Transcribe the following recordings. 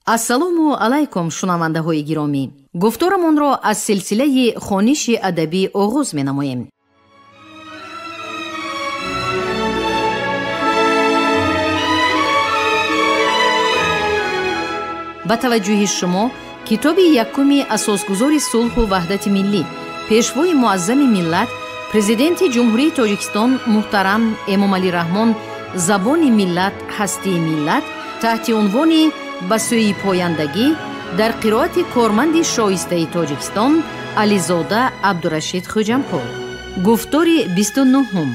Ассалому алайкум, шунавандаҳои гиромӣ. Гуфторамонро аз силсилаи хониши адабӣ оғоз менамоем. Ба таваҷҷӯҳи шумо китоби якуми асосгузори сулҳу ваҳдати миллӣ, пешвои муаззами миллат, президенти Ҷумҳурии Тоҷикистон муҳтарам Эмомалӣ Раҳмон «Забони миллат, ҳастии миллат» таҳти унвони «Ба сӯи пояндагӣ» дар қироати корманди шоистаи Тоҷикистон Ализода Абдурашид Хӯҷамқул. Гуфтори 29-ум.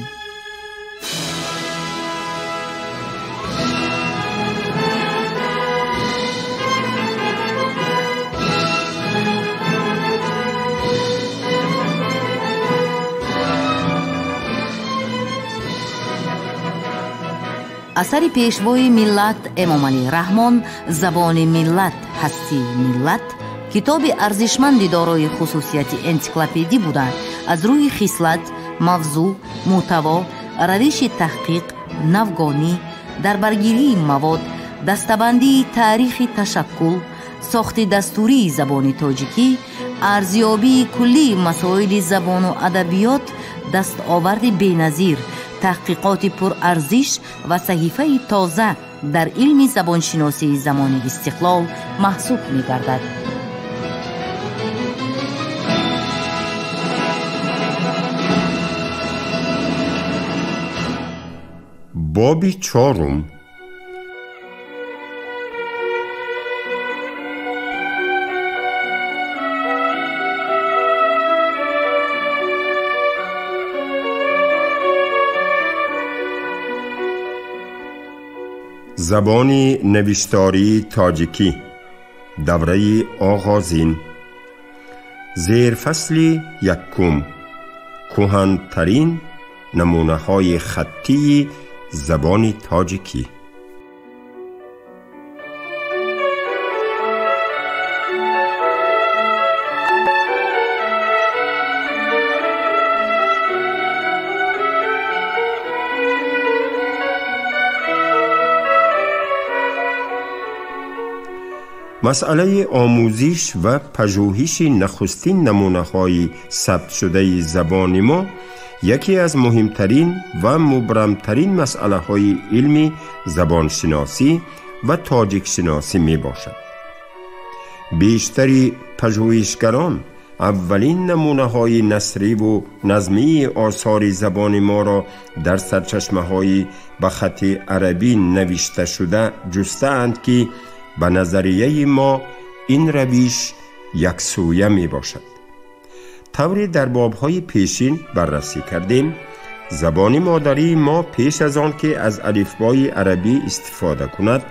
Асари пешвои миллат Эмомалӣ Раҳмон «Забони миллат, ҳастии миллат» китоби арзишманди дорои хусусияти энсиклопедӣ буда, аз рӯи хислат, мавзӯъ, мӯҳтаво, равиши таҳқиқ, навгонӣ, дарбаргирии мавод, дастабандии таърихи ташаккул, сохти дастурии забони тоҷикӣ, арзёбии куллии масоили забону адабиёт дастоварди беназир, таҳқиқоти пурарзиш ва саҳифаи тоза дар илми забоншиносии замони истиқлол маҳсуб мегардад. Боби чорум. Забони навиштории тоҷикӣ, давраи оғозин, зерфасли якум, кӯҳантарин намунаҳои хаттии забони тоҷикӣ. Масъалаи омӯзиш ва пажӯҳиши нахустин намунаҳои сабтшудаи забони мо яке аз муҳимтарин ва мубрамтарин масъалаҳои илми забоншиносӣ ва тоҷикшиносӣ мебошад. Бештари пажӯҳишгарон аввалин намунаҳои насриву назмии осори забони моро дар сарчашмаҳои ба хати арабӣ навишташуда ҷустаанд, ки ба назарияи мо ин равиш яксӯя мебошад. Тавре дар бобҳои пешин баррасӣ кардем, забони модарии мо пеш аз он ки аз алифбои арабӣ истифода кунад,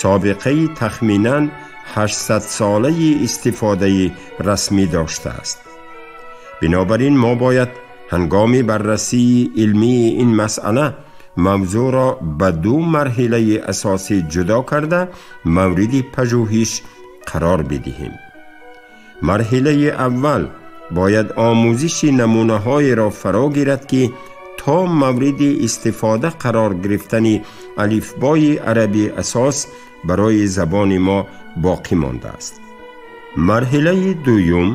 собиқаи тахминан 800-солаи истифодаи расмӣ доштааст. Бинобар ин мо бояд ҳангоми баррасии илмии ин масъала мавзӯъро ба ду марҳилаи асосӣ ҷудо карда мавриди пажӯҳиш қарор бидиҳем. Марҳилаи аввал бояд омӯзиши намунаҳоеро фаро гирад, ки то мавриди истифода қарор гирифтани алифбои арабӣ асос барои забони мо боқӣ мондааст. Марҳилаи дуюм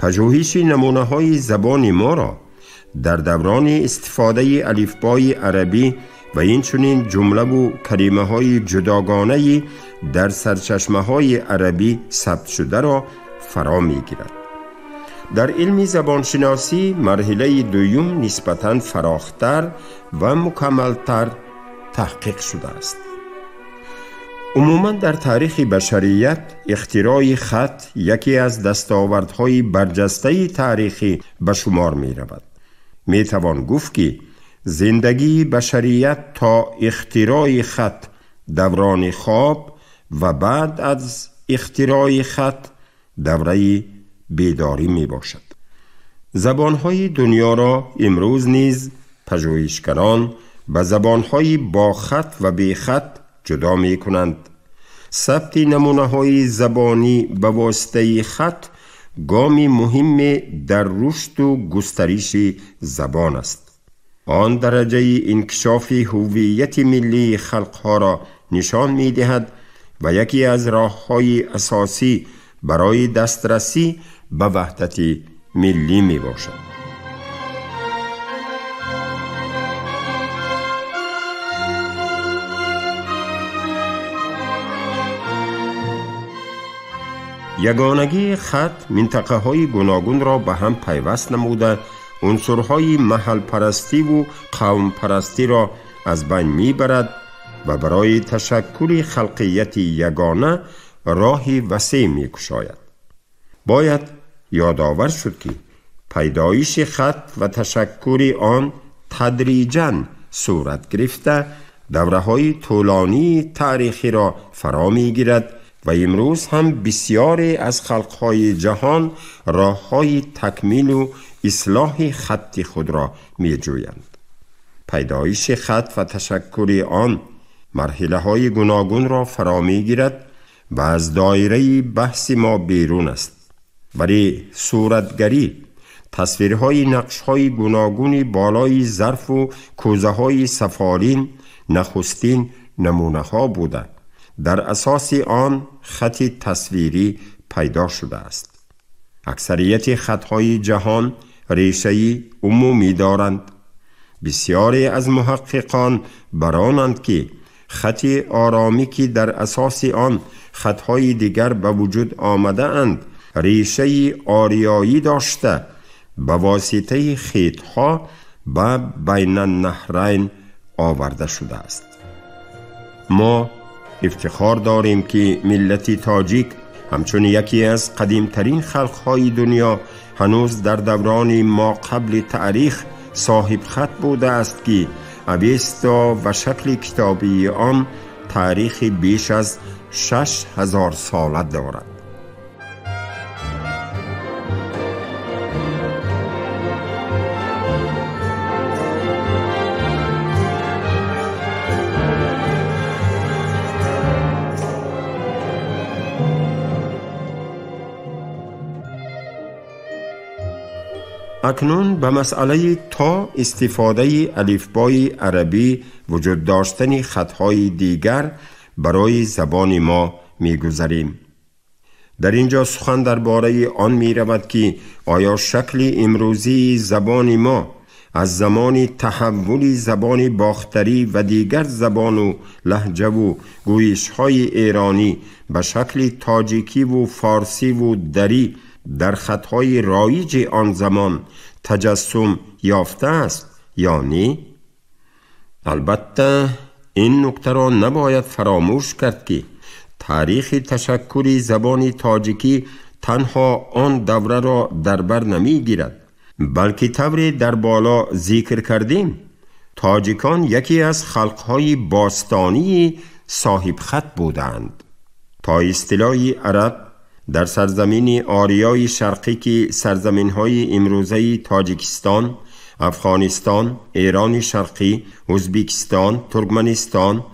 пажӯҳиши намунаҳои забони моро дар даврони истифодаи алифбои арабӣ ва инчунин ҷумлаву калимаҳои ҷудогонаи дар сарчашмаҳои арабӣ сабтшударо фаро мегирад. Дар илми забоншиносӣ марҳилаи дуюм нисбатан фарохтар ва мукаммалтар таҳқиқ шудааст. Умуман дар таърихи башарият ихтирои хат яке аз дастовардҳои барҷастаи таърихӣ ба шумор меравад. Метавон гуфт, ки зиндагии башарият то ихтирои хат даврони хоб ва баъд аз ихтирои хат давраи бедорӣ мебошад. Забонҳои дунёро имрӯз низ пажӯҳишгарон ба забонҳои бо хат ва бехат ҷудо мекунанд. Сабти намунаҳои забонӣ ба воситаи хат гоми муҳиме дар рушду густариши забон аст. Он дараҷаи инкишофи ҳуввияти миллии халқҳоро нишон медиҳад و یکی از راه‌های اساسی برای دسترسی به وحدت ملی می باشد. یگانگی خط منطقه‌های گوناگون را به هم پیوست نموده، عنصرهای محل پرستی و قوم پرستی را از بین میبرد و برای تشکل خلقیت یگانه راهی وسیع میکشاید. باید یادآور شد که پیدایش خط و تشکل آن تدریجاً صورت گرفته، دوره‌های طولانی تاریخی را فرا میگیرد و امروز هم بسیاری از خلقهای جهان راه‌های تکمیل و اصلاح خط خود را می‌جویند. پیدایش خط و تشکل آن مرحله‌های گوناگون را فرا می‌گیرد و از دایره بحث ما بیرون است. ولی صورتگری، تصویرهای نقش‌های گوناگون بالای ظرف و کوزه‌های سفالین نخستین نمونه‌ها بوده. در اساس آن خط تصویری پیدا شده است. اکثریت خط‌های جهان ریشه‌ای عمومی دارند. بسیاری از محققان برانند که خط آرامی که در اساس آن خط‌های دیگر به وجود آمده اند ریشه‌ای آریایی داشته، به واسطه خط‌ها به بین النهرین آورده شده است. ما افتخار داریم که ملت تاجیک همچون یکی از قدیمترین خلقهای دنیا هنوز در دوران ما قبل تاریخ صاحب خط بوده است که اوستا و شکل کتابی آن تاریخ بیش از 6000 ساله دارد. اکنون به مسئله تا استفاده الفبای عربی وجود داشتن خطهای دیگر برای زبان ما می‌گذریم. در اینجا سخن درباره آن می‌رود که آیا شکل امروزی زبان ما از زمان تحول زبان باختری و دیگر زبان و لهجه و گویش‌های ایرانی به شکل تاجیکی و فارسی و دری در خطهای رایج آن زمان تجسم یافته است یا نه؟ البته این نکته را نباید فراموش کرد که تاریخ تشکل زبان تاجیکی تنها آن دوره را در بر نمیگیرد، بلکه طوری در بالا ذکر کردیم تاجیکان یکی از خلقهای باستانی صاحب خط بودند. تا اصطلاح عرب در سرزمین آریای شرقی که سرزمین‌های امروزه تاجیکستان، افغانستان، ایران شرقی، ازبکستان، ترکمنستان،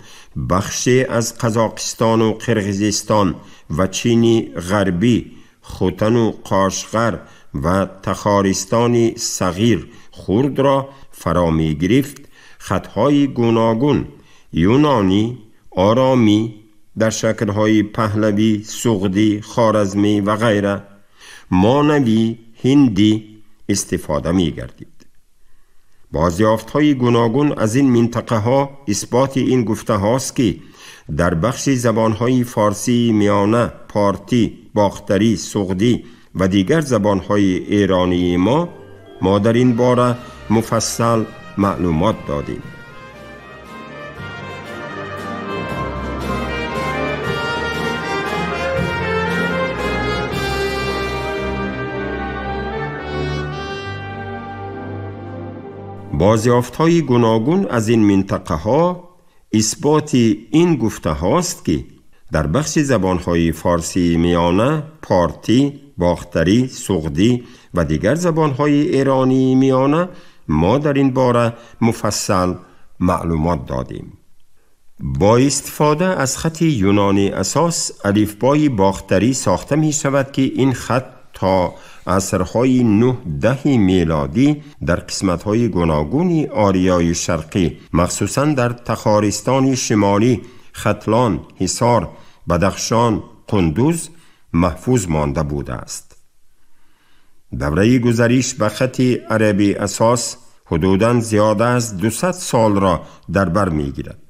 بخشی از قزاقستان و قرقیزستان و چین غربی، خوتن و قاشغر و تخارستان صغیر خرد را فرا می گرفت، خطهای گوناگون یونانی، آرامی در شکل‌های پهلوی، سغدی، خوارزمی و غیره، مانوی، هندی استفاده می‌گردید. بازیافت‌های گوناگون از این منطقه‌ها اثبات این گفته هاست که در بخش زبان‌های فارسی میانه، پارتی، باختری، سغدی و دیگر زبان‌های ایرانی ما در این باره مفصل معلومات دادیم. بازیافت‌های گوناگون از این منطقه‌ها اثبات این گفته هاست که در بخش زبان‌های فارسی میانه، پارتی، باختری، سغدی و دیگر زبان‌های ایرانی میانه ما در این باره مفصل معلومات دادیم. با استفاده از خط یونانی اساس الفبای باختری ساخته می شود که این خط تا عصرهای 9-10 میلادی در قسمت‌های گوناگون آریای شرقی، مخصوصاً در تخارستان شمالی، ختلان، حصار، Бадахшон, Қундуз маҳфуз монда будааст. Давраи гузариш ба хати арабӣ асос ҳудудан зиёда аз 200 солро дар бар мегирад.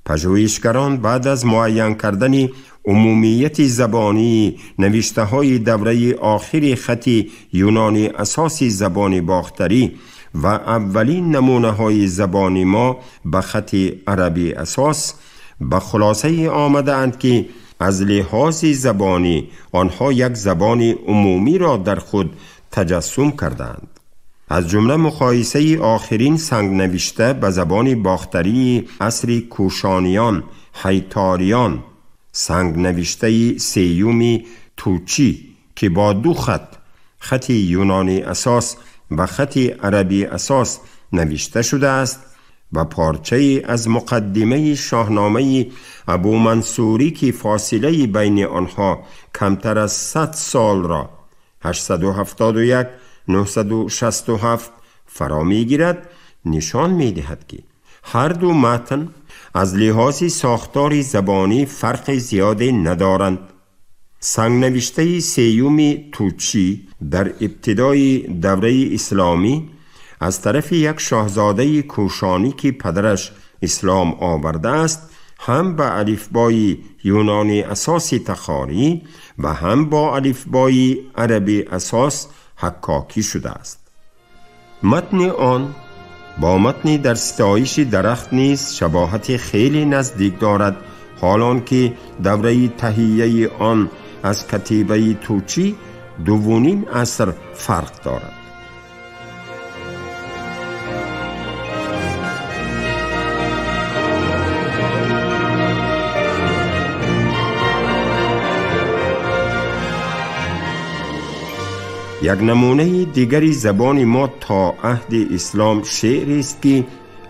Пажӯҳишгарон баъд аз муайян кардани умумияти забонии навиштаҳои давраи охири хати юнони асоси забони бохтарӣ ва аввалин намунаҳои забони мо ба хати арабӣ асос ба хулосае омадаанд ки аз лиҳози забонӣ онҳо як забони умумиро дар худ таҷассум кардаанд. Аз ҷумла муқоисаи охирин сангнавишта ба забони бохтарии асри кӯшониён, ҳайториён, сангнавиштаи сеюми тучӣ ки бо ду хат, хати юнони асос ва хати арабӣ асос навишта шудааст ва порчае аз муқаддимаи шоҳномаи Абумансурӣ ки фосилаи байни онҳо камтар аз 100 солро 871 967 фаро мегирад, нишон медиҳад ки ҳар ду матн аз лиҳози сохтори забонӣ фарқи зиёде надоранд. Сангнавиштаи сеюми тучӣ дар ибтидои давраи исломӣ аз тарафи як шоҳзодаи кӯшонӣ ки падараш ислом овардааст, ҳам ба алифбои юнони асоси тахорӣ ва ҳам бо алифбои арабӣ асос ҳаккокӣ шудааст. Матни он бо матни дар ситоиши дарахт низ шабоҳати хеле наздик дорад, ҳолон ки давраи таҳияи он аз катибаи тучӣ 2.5 аср фарқ дорад. Як намунаи дигари забони мо то аҳди ислом шеърест ки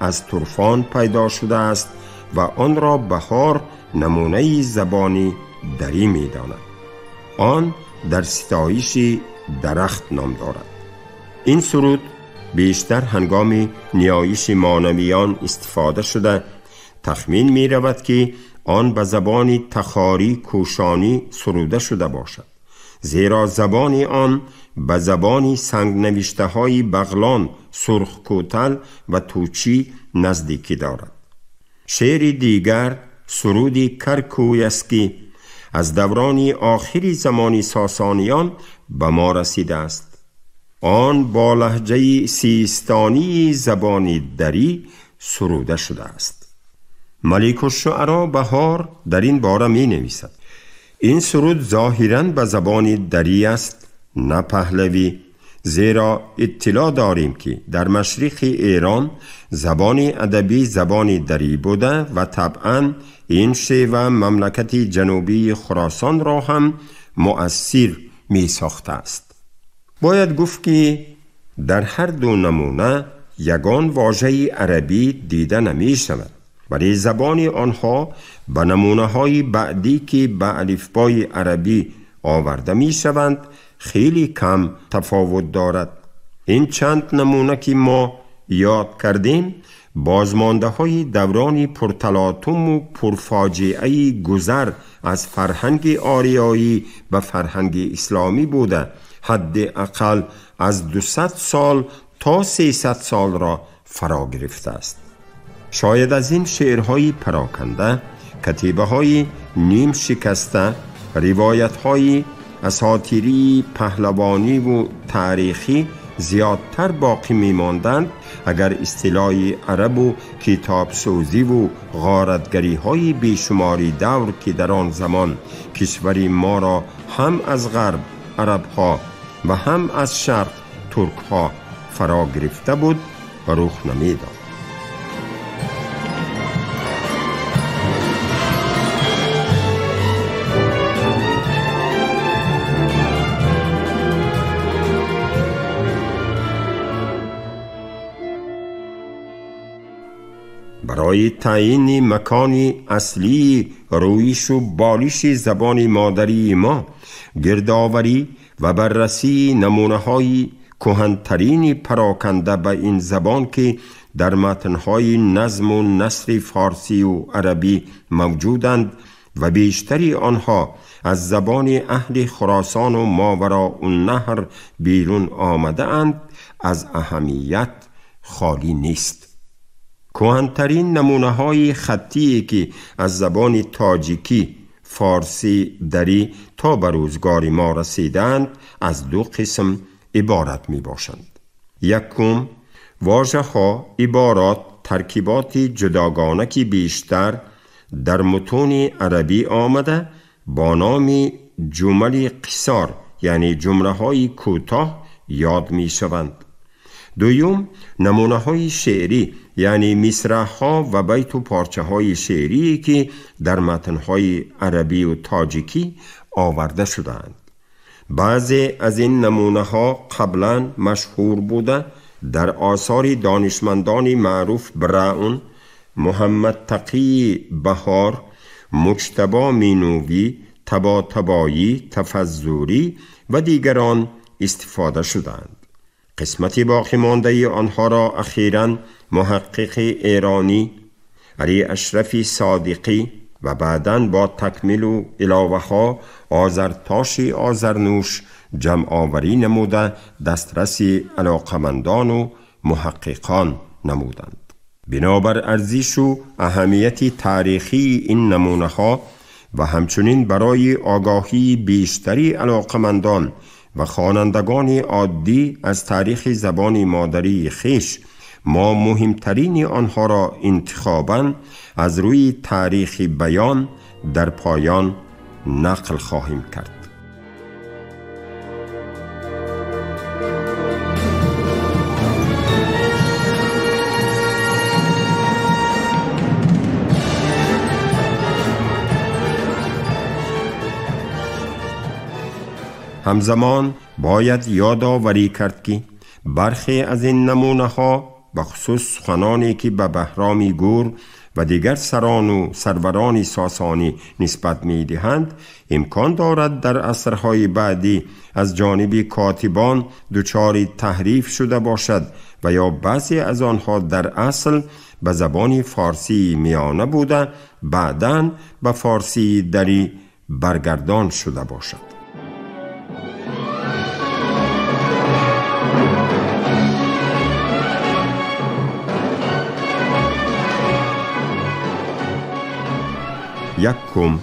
аз Турфон пайдо шудааст ва онро Баҳор намунаи забони дарӣ медонад. Он дар ситоиши дарахт ном дорад. Ин суруд бештар ҳангоми ниёиши монавиён истифода шуда, тахмин меравад ки он ба забони тахорӣ кӯшонӣ суруда шуда бошад, зеро забони он ба забони сангнавиштаҳои Бағлон, Сурхкӯтал ва Тучӣ наздикӣ дорад. Шеъри дигар суруди Каркӯй аст ки аз даврони охири замони сосониён ба мо расидааст. Он бо лаҳҷаи систонии забони дарӣ суруда шудааст. Маликушшуаро Баҳор дар ин бора менависад: ин суруд зоҳиран ба забони дарӣ аст, на паҳлавӣ, зеро иттилоъ дорем ки дар машриқи Эрон забони адабӣ забони дарӣ буда ва табъан ин шева мамлакати ҷанубии Хуросонро ҳам муассир месохтааст. Бояд гуфт ки дар ҳар ду намуна ягон вожаи арабӣ дида намешавад, вале забони онҳо ба намунаҳои баъдӣ ки ба алифбои арабӣ оварда мешаванд хеле кам тафовут дорад. Ин чанд намуна ки мо ёд кардем бозмондаҳои даврони пурталотуму пурфоҷиаи гузар аз фарҳанги ориёӣ ба фарҳанги исломӣ буда, ҳадди ақал аз 200 сол то 300 солро фаро гирифтааст. Шояд аз ин шеърҳои пароканда, катибаҳои ним шикаста, ривоятҳои асотирии паҳлавониву таърихӣ зиёдтар боқӣ мемонданд, агар истилои арабу китобсӯзиву ғоратгариҳои бешумори давр ки дар он замон кишвари моро ҳам аз ғарб арабҳо ва ҳам аз шарқ туркҳо фаро гирифта буд, рух намедод. Барои таъйини макони аслии рӯишу болиши забони модарии мо, гирдоварӣ ва баррасии намунаҳои кӯҳантарини пароканда ба ин забон ки дар матнҳои назму насри форсию арабӣ мавҷуданд, و بیشتری آنها از زبان اهل خراسان و ماوراءالنهر بیرون آمده اند، از اهمیت خالی نیست. کهن‌ترین نمونه‌های خطی که از زبان تاجیکی، فارسی، دری تا به روزگار ما رسیدند از دو قسم عبارت می باشند. یکم، واژه‌ها، عبارات، ترکیبات جداگانه که بیشتر در متون عربی آمده با نام جمل قصار، یعنی جمله‌های کوتاه یاد می شوند. دوم، نمونه‌های شعری، یعنی مصرع‌ها و بیت و پارچه‌های شعری که در متن‌های عربی و تاجیکی آورده شده‌اند. بعضی از این نمونه‌ها قبلاً مشهور بوده، در آثار دانشمندان معروف براون، محمد تقی بهار، مجتبی مینوی، طباطبایی، تفضلی و دیگران استفاده شدند. قسمت باقی مانده آنها را اخیراً محقق ایرانی علی اشرف صادقی و بعداً با تکمیل و علاوه ها آذرتاش آذرنوش جمع آوری نموده دسترس علاقمندان و محققان نمودند. بنابر ارزش و اهمیت تاریخی این نمونه ها و همچنین برای آگاهی بیشتری علاقمندان و خوانندگان عادی از تاریخ زبان مادری خویش، ما مهمترین آنها را انتخاباً از روی تاریخ بیان در پایان نقل خواهیم کرد. همزمان باید یادآوری کرد که برخی از این نمونه ها، بخصوص سخنانی که به بهرام گور و دیگر سران و سروران ساسانی نسبت می دهند، امکان دارد در عصرهای بعدی از جانب کاتبان دچار تحریف شده باشد و یا بعضی از آنها در اصل به زبان فارسی میانه بوده، بعداً به فارسی دری برگردان شده باشد. یکم،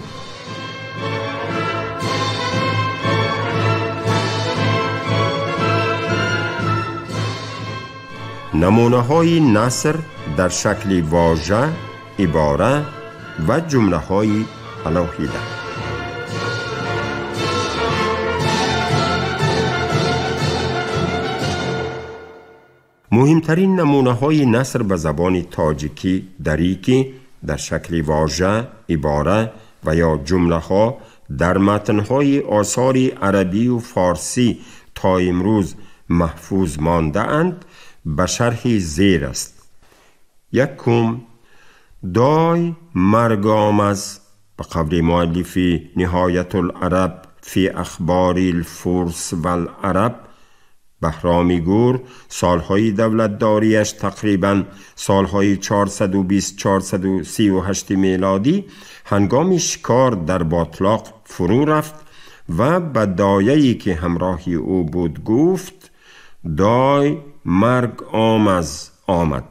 نمونه های نثر در شکل واژه، عباره و جمله های علاهیده. مهمترین نمونه های نثر به زبان تاجیکی دری که در شکل واژه، عباره و یا جمله ها در متن‌های آثار عربی و فارسی تا امروز محفوظ مانده اند به شرح زیر است. یکم، دای مرگ آمز، به قول مؤلف نهایت العرب فی اخبار الفرس و العرب، بهرام گور، سالهای دولتداریش تقریباً سالهای 420-438 میلادی، هنگام شکار در باطلاق فرو رفت و به دایه‌ای که همراهی او بود گفت دای مرگ آمز آمد،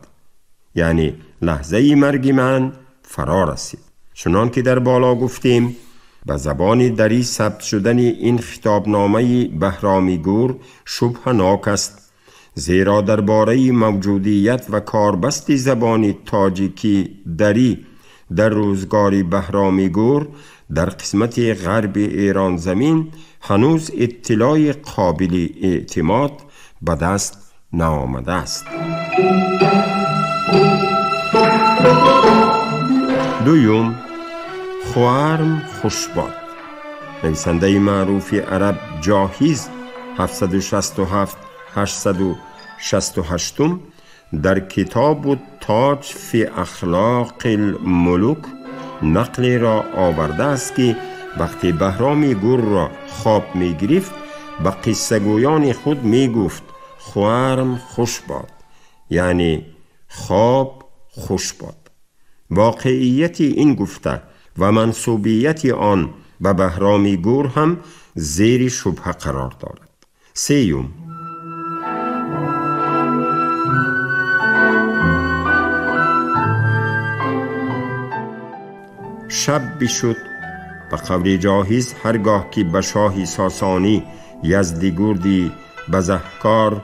یعنی لحظه مرگ من فرا رسید. چنان که در بالا گفتیم، به زبان دری ثبت شدن این خطابنامه بهرام گور شبهناک است، زیرا درباره موجودیت و کاربست زبان تاجیکی دری در روزگار بهرام گور در قسمت غرب ایران زمین هنوز اطلاع قابل اعتماد به دست نآمده است. دوم، خوارم خوشباد، نویسنده معروف عرب جاهیز 767-868 در کتاب تاج فی اخلاق الملوک نقلی را آورده است که وقتی بهرام گور را خواب می گرفت به قصه گویان خود می گفت خوارم خوش باد، یعنی خواب خوش باد. واقعیت این گفته و منسوبیت آن به بهرامی گور هم زیر شبهه قرار دارد. سیوم، شب بشد. به قول جاهز هرگاه که به شاهی ساسانی یزدیگردی بزهکار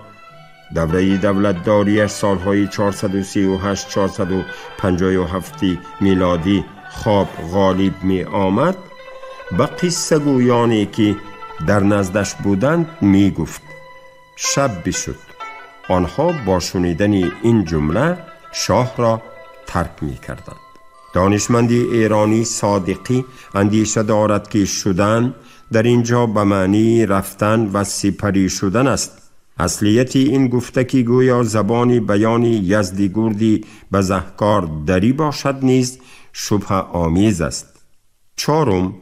دوره دولتداریش سالهای 438-457 میلادی خواب غالب می آمد، به قصه گویانی که در نزدش بودند می گفت شب بشد. آنها با شنیدن این جمله شاه را ترک می کردند. دانشمند ایرانی صادقی اندیشه دارد که شدن در اینجا به معنی رفتن و سپری شدن است. اصلیت این گفته که گویا زبان بیان یزدیگردی بزهکار دری باشد نیز شبهه آمیز است. چهارم،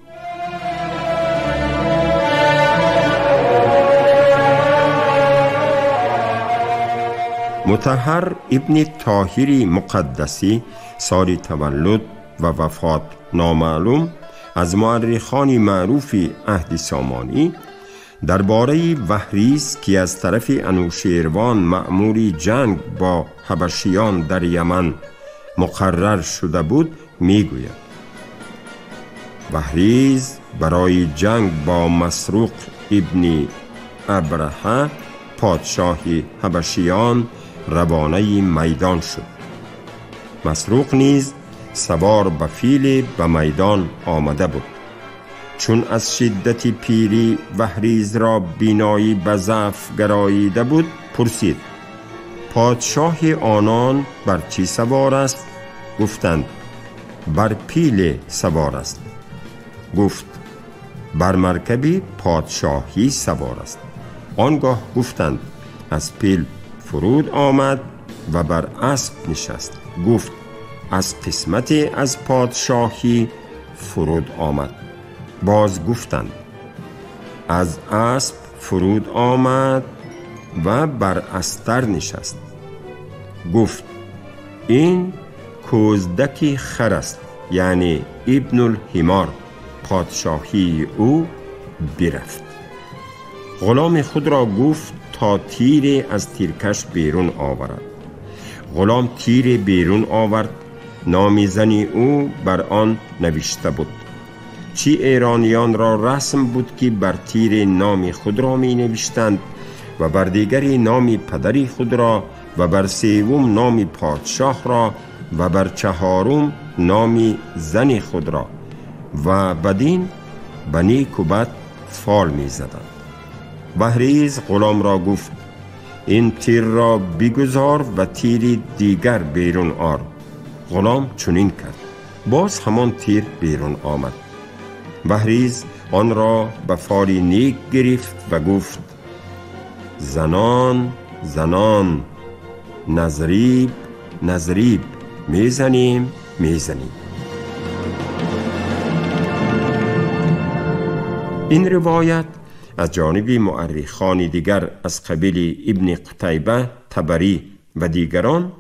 مطهر ابن طاهری مقدسی سال تولد و وفات نامعلوم از مؤرخان معروف عهد سامانی درباره وهریز که از طرف انوشیروان مأمور جنگ با حبشیان در یمن مقرر شده بود میگوید: وهریز برای جنگ با مسروق ابن ابرهه پادشاه حبشیان روانه میدان شد. مسروق نیز سوار به فیل به میدان آمده بود. چون از شدت پیری وهریز را بینایی به ضعف گراییده بود، پرسید: پادشاه آنان بر چی سوار است؟ گفتند: بر پیل سوار است. گفت: بر مرکب پادشاهی سوار است. آنگاه گفتند: از پیل فرود آمد و بر اسب نشست. گفت: از قسمت از پادشاهی فرود آمد. باز گفتند: از اسب فرود آمد و بر استر نشست. گفت: این کوزدک خر است، یعنی ابن الحمار. پادشاهی او برفت. غلام خود را گفت تا تیر از تیرکش بیرون آورد. غلام تیر بیرون آورد. نام زنی او بر آن نوشته بود. چی ایرانیان را رسم بود که بر تیر نام خود را می نوشتند و بر دیگری نام پدری خود را و بر سوم نام پادشاه را و بر چهارم نام زن خود را و بدین به نیک و بد فال می زدند. وهریز غلام را گفت: این تیر را بگذار و تیر دیگر بیرون آر. غلام چنین کرد. باز همان تیر بیرون آمد. وهریز آن را به فال نیک گرفت و گفت: زنان زنان، نظریب نظریب، میزنیم میزنیم. این روایت از جانب مؤرخان دیگر از قبیل ابن قتیبه، طبری و دیگران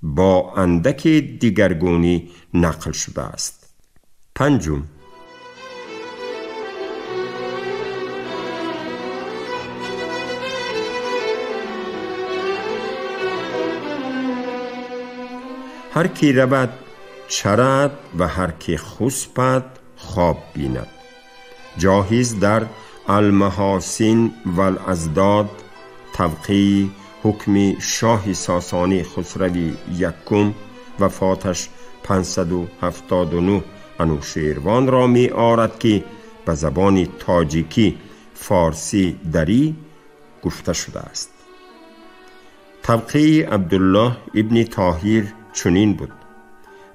با اندک دیگرگونی نقل شده است. پنجم، هر کی رود چرد و هر کی خسبد خواب بیند. جاهز در المحاسن والازداد طبقه حکم شاه ساسانی خسروی یکم وفاتش 579 انوشیروان را می آرد که به زبان تاجیکی فارسی دری گفته شده است. طبقه عبدالله ابن طاهر چنین بود: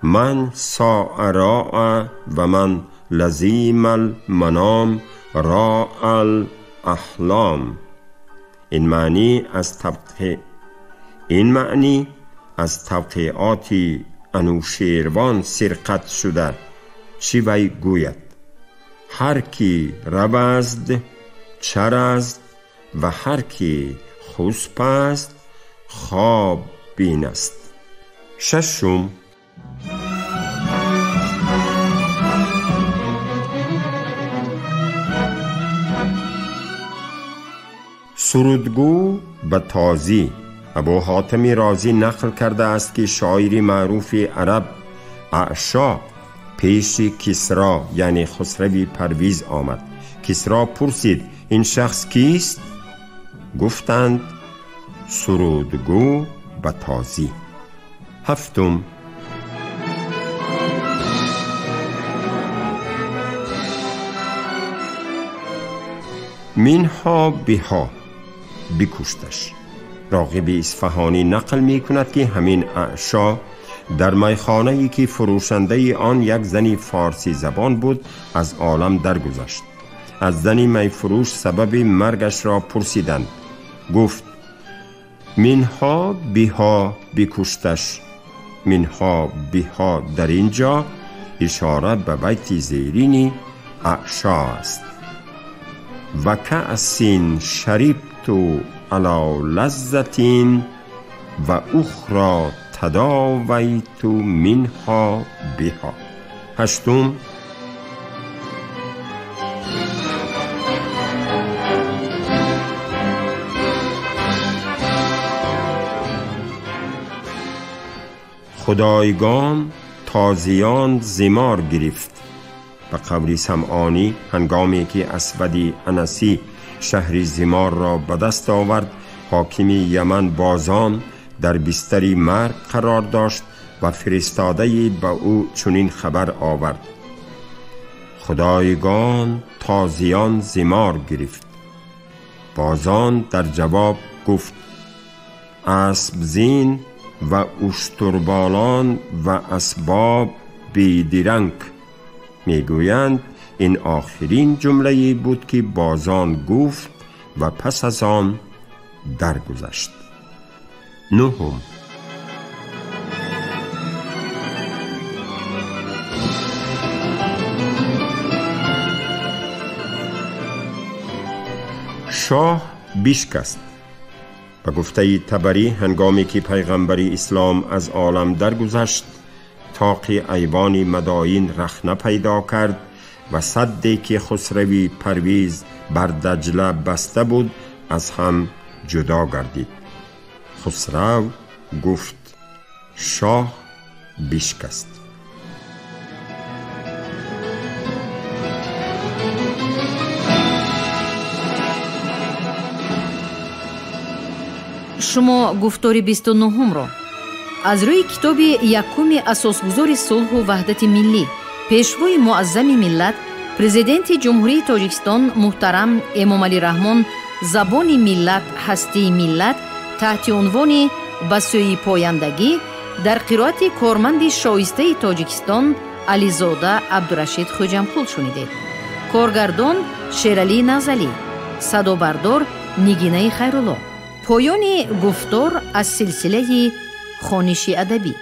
من ساء راء و من لزیم المنام راء الاحلام. این معنی از طبقات انوشیروان سرقت شده. چی وی گوید: هر کی روزد چرزد و هر کی خسب است خواب بین است. ششم، Сурудгӯ ба тозӣ. Абу Ҳотими Розӣ нақл карда аст, ки шоири маъруфи араб Аъшо пеши Кисро, яъне Хусрави Парвиз омад. Кисро пурсид: ин шахс кист? Гуфтанд: сурудгӯ ба тозӣ. Ҳафтум, минҳо биҳо, бикушташ. Роғиби Исфаҳонӣ нақл мекунад, ки ҳамин Аъшо дар майхонае, ки фурӯшандаи он як зани форсӣ забон буд, аз олам даргузашт. Аз зани майфурӯш сабаби маргашро пурсиданд. Гуфт: минҳо биҳо, бикушташ. Минҳо биҳо дар ин ҷо ишора ба байти зерини Аъшо аст: ва каъсин шарибту ала лаззатин ва ухро тадовайту минҳо биҳо. Ҳаштум, خدایگان تازیان زمار گرفت. به قولی سمعانی هنگامی که اسودی انسی شهری زمار را به دست آورد، حاکم یمن بازان در بستری مرگ قرار داشت و فرستاده‌ای به او چنین خبر آورد: خدایگان تازیان زمار گرفت. بازان در جواب گفت: اسب زین و اشتربالان و اسباب بیدرنگ. میگویند این آخرین جمله بود که بازان گفت و پس از آن درگذشت. نهم، شاه بشکست. به گفته طبری هنگامی که پیغمبر اسلام از عالم درگذشت، طاق ایوان مداین رخنه پیدا کرد و سدی که خسروی پرویز بر دجله بسته بود از هم جدا گردید. خسرو گفت: شاه بشکست. Шумо гуфтори 29-ро аз рӯи китоби якуми асосгузори сулҳу ваҳдати миллӣ, пешвои муаззами миллат, президенти Ҷумҳурии Тоҷикистон муҳтарам Эмомалӣ Раҳмон «Забони миллат, ҳастии миллат» таҳти унвони «Ба сӯи пояндагӣ» дар қироати корманди шоистаи Тоҷикистон Ализода Абдурашид Хӯҷамқул шунидед. Коргардон Шералӣ Назалӣ, садобардор Нигинаи Хайрулло. Поёни гуфтор аз силсилаи хониши адабӣ.